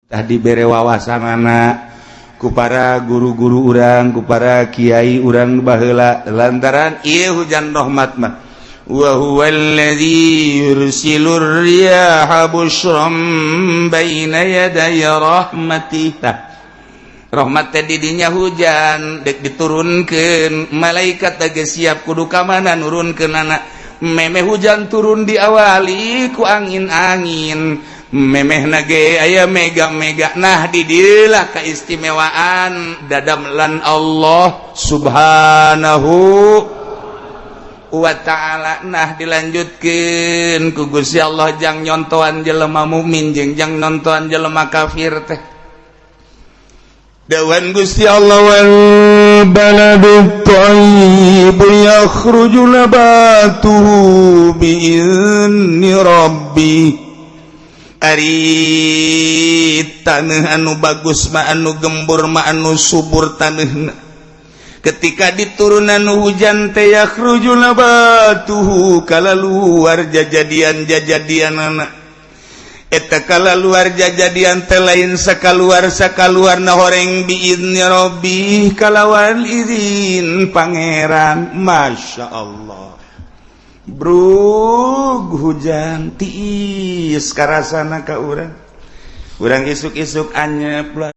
Tadi bere wawasan anak ku para guru-guru urang, ku para kiai urang baheula, lantaran ieu hujan rahmat mah wa huwallazi yursilur riyaha busyran baina yaday rahmatih. Tah, rahmat teh didinya hujan dek diturunkeun malaikat teh siap kudu ka mana nurunkeun anak. Memeh hujan turun diawali ku angin-angin, memeh nage aya mega-mega. Nah, didilah keistimewaan dadamelan Allah Subhanahu wa ta'ala. Nah, dilanjutkan ku Gusti Allah jang nyontoan jelema mukmin jeung jang nontoan jelema kafir teh. Dawan Gusti Allah wal baladu thayyib yakhruju nabatuhu bi'izni rabbi. Ari tanah anu bagus mah, anu gembur mah, anu subur tanah, ketika diturunan hujan teh yakhruju nabatuhu, kala luar jajadian jajadian anak eta, kala luar jajadian teh lain sakaluar sakaluar na horeng, biizni rabbi, kalawan izin Pangeran. Masya Allah, brug hujan tiis karasana ka urang, urang isuk-isuk anyep lah.